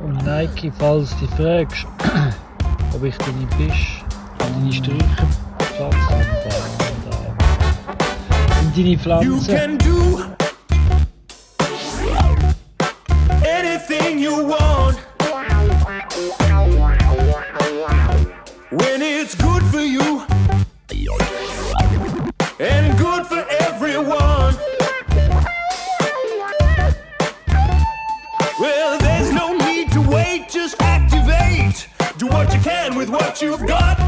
Und Nike, falls du dich fragst, ob ich deine Fisch, deine Sträucher gepflanzt und deine Pflanzen. Anything you want when it's good for you and good for everyone. Well, there's no need to wait, just activate. Do what you can with what you've got.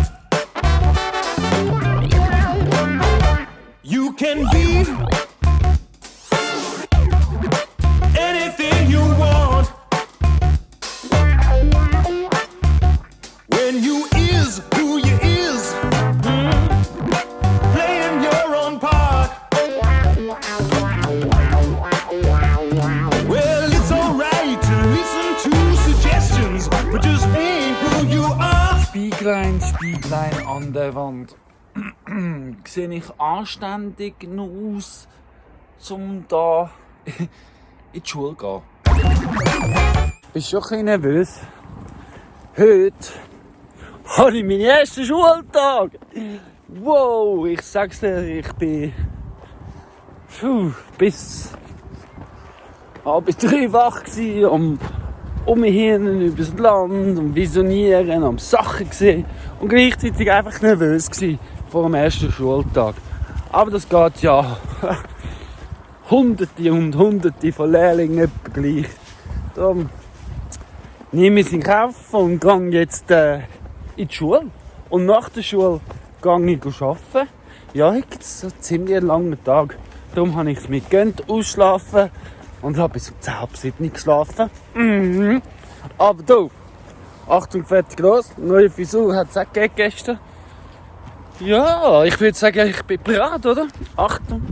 You can be anything you want when you is who you is, playing your own part. Well, it's alright to listen to suggestions, but just being who you are. Spieglein, Spieglein an der Wand. Sehe ich anständig noch aus, um da in die Schule zu gehen? Bist du schon ein bisschen nervös? Heute habe ich meinen ersten Schultag. Wow, ich sag's dir, ich bin bis halb 3 wach gsi, umhirnen über das Land, visionieren, am Sachen sehen und gleichzeitig einfach nervös gsi vor dem ersten Schultag. Aber das geht ja Hunderte und Hunderte von Lehrlingen etwa gleich. Darum nehme ich es in Kauf und gehe jetzt in die Schule. Und nach der Schule gehe ich arbeiten. Ja, heute gibt es so ziemlich einen langen Tag. Darum habe ich es mir gegönnt, ausschlafen und habe bis um 6:30 geschlafen. Aber du, Achtung, fertig, los. Neue Frisur hat es auch gegeben gestern. Ja, ich würde sagen, ich bin bereit, oder? Achtung,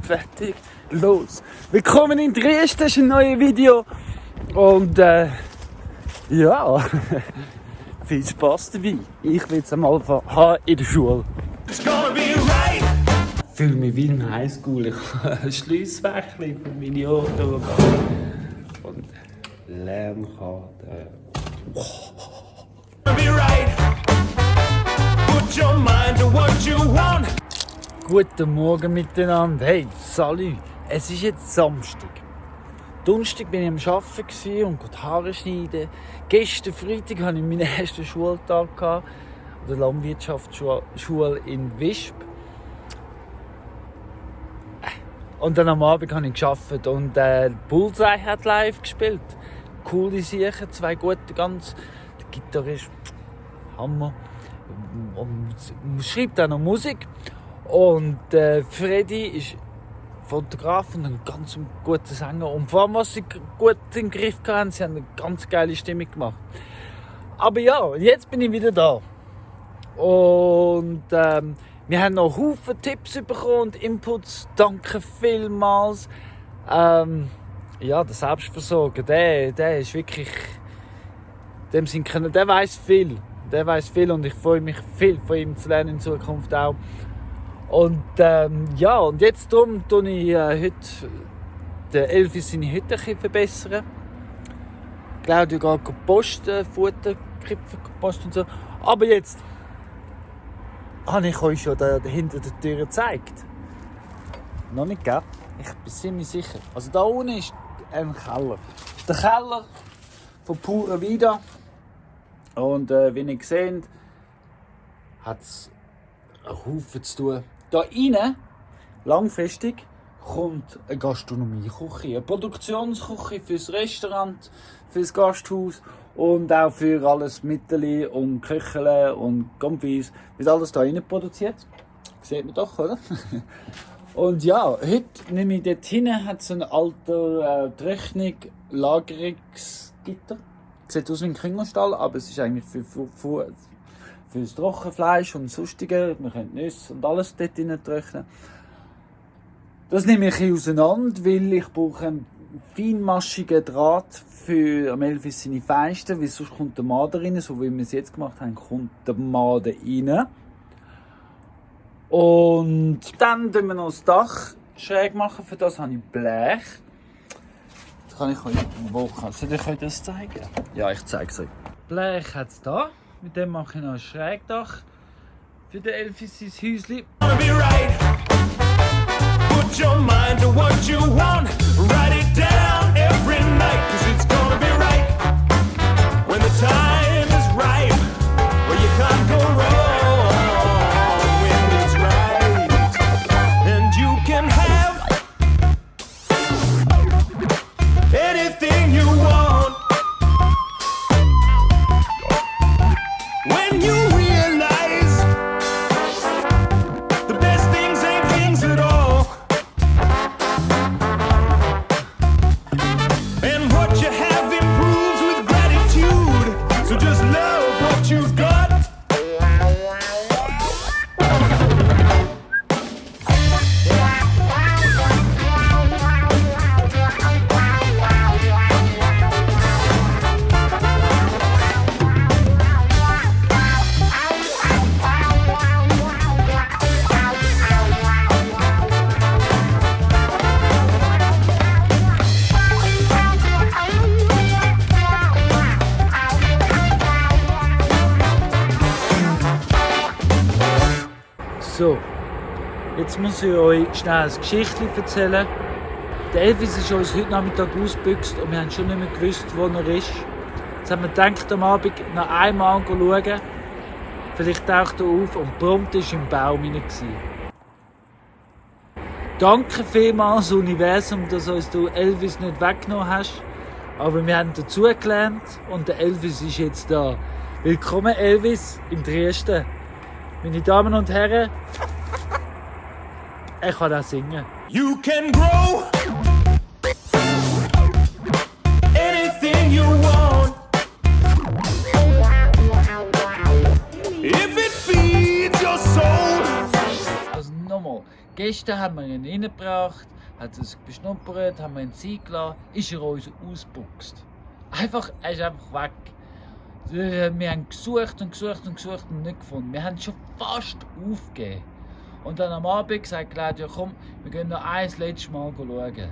fertig, los. Willkommen in Dresden, das ist ein neues Video. Und ja, viel Spaß dabei. Ich will es einmal haben in der Schule. It's gonna be right. Ich fühle mich wie im Highschool. Ich habe ein Schliessfächchen für meine Autos und Lernkarte. Be right. Put your mind to what you want. Guten Morgen miteinander. Hey, salut. Es ist jetzt Samstag. Donnerstag war ich am Arbeiten und die Haare schneiden. Gestern Freitag hatte ich meinen ersten Schultag an der Landwirtschaftsschule in Wisp. Und dann am Abend habe ich gearbeitet und Bullseye hat live gespielt. Coole Sachen, 2 gute ganz. Der Gitarrist, Hammer. Und schreibt auch noch Musik. Und Freddy ist Fotograf und ein ganz guter Sänger. Und vor allem, was sie gut im Griff hatten, sie haben eine ganz geile Stimmung gemacht. Aber ja, jetzt bin ich wieder da. Und wir haben noch Haufen Tipps bekommen und Inputs. Danke vielmals. Ja, der Selbstversorger, der ist wirklich... Dem Sinn können, der weiß viel. Der weiß viel und ich freue mich viel von ihm zu lernen in Zukunft auch. Und ja, und jetzt tue ich heute der Elfi seine Hütte ein bisschen verbessern. Claudio geht posten, Futterkipfer posten und so. Aber jetzt habe ich euch schon da hinter der Tür gezeigt. Noch nicht, gell? Ich bin ziemlich sicher. Also da unten ist ein Keller. Der Keller von Pura Vida. Und wie ihr seht, hat es einen Haufen zu tun. Da rein, langfristig, kommt eine Gastronomieküche, eine Produktionsküche fürs Restaurant, fürs Gasthaus und auch für alles Mittel und Köcheln und Confis. Wird alles da rein produziert. Sieht man doch, oder? Und ja, heute nehme ich dort hinten, hat es ein alter Lagerungsgitter. Sieht aus wie ein Küngelstall, aber es ist eigentlich für das Trockenfleisch und sonstige. Man könnte Nüsse und alles dort rein trocknen. Das nehme ich auseinander, weil ich brauche einen feinmaschigen Draht für Melvis seine Feinsten, weil sonst kommt der Marder rein. So wie wir es jetzt gemacht haben, kommt der Marder rein. Und dann machen wir noch das Dach schräg machen. Für das habe ich Blech. kann ich euch soll ich euch das zeigen? Ja, ich zeige es euch. Blech hat es da. Mit dem mache ich noch ein Schrägdach für den Elvis sein Häuschen. Gonna be right. Put your mind to what you want. Write it down every night, 'cause it's gonna be right. When the time is right, well, you can't go wrong when it's right. And you can have anything you want. When you realize the best things ain't things at all. And what you have improves with gratitude. So just love what you've got. So, jetzt muss ich euch schnell eine Geschichte erzählen. Der Elvis ist uns heute Nachmittag ausgebüxt und wir haben schon nicht mehr gewusst, wo er ist. Jetzt haben wir gedacht, am Abend noch einmal schauen. Vielleicht taucht er auf und prompt war im Baum hinein. Danke vielmals, Universum, dass uns du Elvis nicht weggenommen hast. Aber wir haben dazugelernt und der Elvis ist jetzt da. Willkommen, Elvis, in Dresden. Meine Damen und Herren, ich kann auch singen. You can grow anything you want if it feeds your soul. Also nochmal, gestern haben wir ihn reingebracht, hat es beschnuppert, haben wir ihn ziehen gelassen, ist er uns ausgebuchst. Er ist einfach weg. Wir haben gesucht und nicht gefunden. Wir haben schon fast aufgegeben. Und dann am Abend gesagt, Claudia, komm, wir gehen noch ein letztes Mal schauen.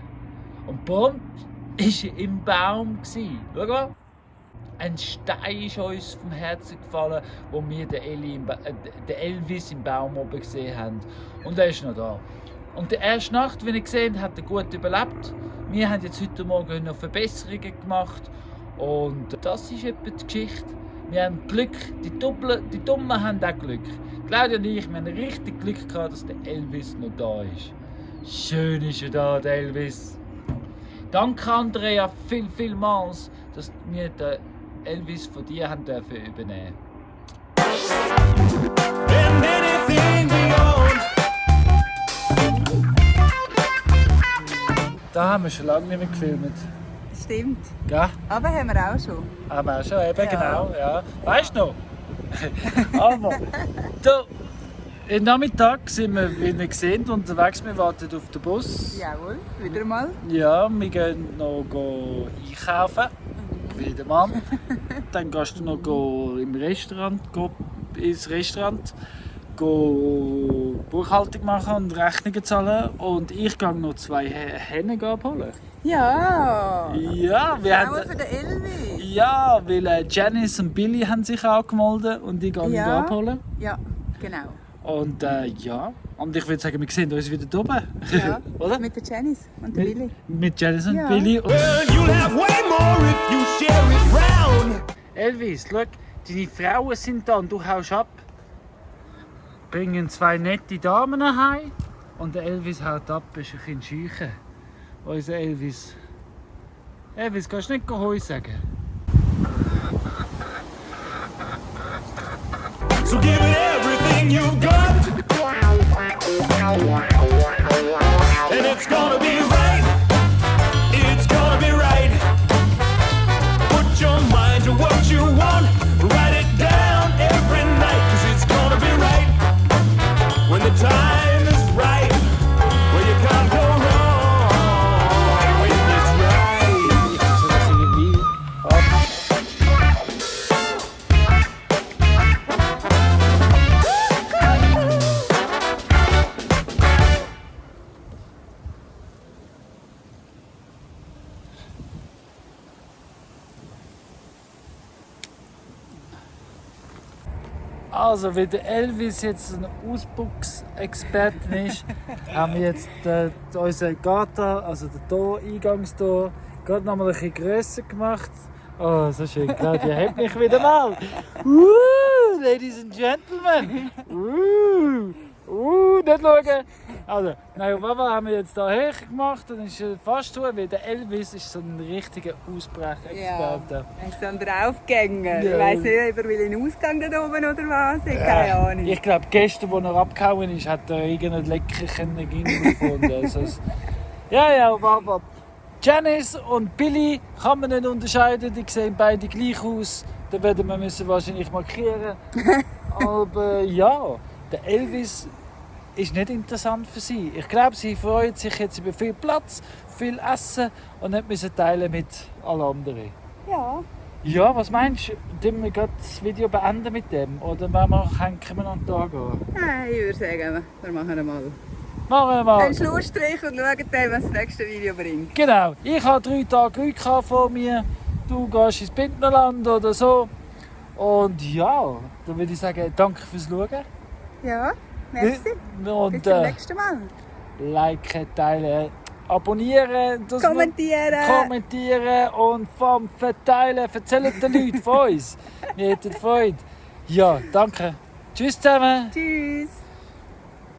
Und prompt war er im Baum. Schau mal. Ein Stein ist uns vom Herzen gefallen, wo wir den Elvis im Baum oben gesehen haben. Und er ist noch da. Und die erste Nacht, wie ihr gesehen habt, hat er gut überlebt. Wir haben jetzt heute Morgen noch Verbesserungen gemacht. Und das ist etwa die Geschichte. Wir haben Glück, die Dummen haben auch Glück. Claudia und ich, wir haben richtig Glück gehabt, dass der Elvis noch da ist. Schön ist er da, der Elvis. Danke Andrea vielmals, dass wir den Elvis von dir haben dürfen übernehmen. And anything beyond. Da haben wir schon lange nicht mehr gefilmt. Stimmt. Gell? Aber haben wir auch schon. Haben wir auch schon, eben, Ja. genau. Ja. Weißt du noch? Aber, am Nachmittag sind wir, wie ihr seht, unterwegs. Wir warten auf den Bus. Jawohl, wieder mal. Ja, wir gehen noch einkaufen. Wieder mal. Dann gehst du noch ins Restaurant Buchhaltung machen und Rechnungen zahlen. Und ich gehe noch 2 Hennen abholen. Ja. Ja, wir Auch haben. für den Elvis. Ja, weil Janice und Billy haben sich angemeldet und ich gehe ihn Ja. abholen. Ja, genau. Und ja, und ich würde sagen, wir sehen uns wieder da oben. Ja. Oder? Mit der Janice und der Billy. Mit Janice und Ja. Billy. Well, you'll have way more if you share it round. Elvis, schau, deine Frauen sind da und du haust ab. Bringen 2 nette Damen heim und der Elvis haut ab, ist ein bisschen schüche. Unser Elvis. Elvis, kannst du nicht Hoi sagen? So give it everything you've got. And it's gonna be right. It's gonna be right. Put your mind to what you want. Write it down every night. 'Cause it's gonna be right. When the time is right. Well, you can't go wrong. When it's right. So, dass irgendwie ab. Also, wie der Elvis jetzt ein Ausbuchsexperte ist, haben wir jetzt unseren Garten, also den Tor, Eingangstor, gerade noch mal ein bisschen grösser gemacht. Oh, so schön, Claudia hebt mich wieder mal. Ladies and Gentlemen. Nicht schauen. Also, nein, Wawa haben wir jetzt hier hoch gemacht und ist fast so, weil der Elvis ist so ein richtiger Ausbrechexperte. Er ist so ein Draufgänger. Ja. Ich weiss nicht, ob er will in den Ausgang da oben oder was. Ich habe keine Ahnung. Ich glaube, gestern, als er abgehauen ist, hat er irgendein Leckerchen gefunden. Also, ja, aber Janice und Billy kann man nicht unterscheiden. Die sehen beide gleich aus. Da werden wir müssen wahrscheinlich markieren. Aber ja, der Elvis ist nicht interessant für sie. Ich glaube, sie freut sich jetzt über viel Platz, viel Essen und nicht müssen teilen mit allen anderen. Ja. Ja, was meinst du? Sollen wir gerade das Video beenden mit dem? Oder können wir noch einen Tag gehen? Nein, ich würde sagen, wir machen mal Machen wir mal. einen Schlussstrich und schauen dann, was das nächste Video bringt. Genau, ich habe 3 Tage Rückkehr vor mir. Du gehst ins Bündnerland oder so. Und ja, dann würde ich sagen, danke fürs Schauen. Ja, merci. Bis Und zum nächsten Mal. liken, teilen, abonnieren, das kommentieren und vom Verteilen. Erzählt den Leuten von uns. Wir hätten Freude. Ja, danke. Tschüss zusammen. Tschüss.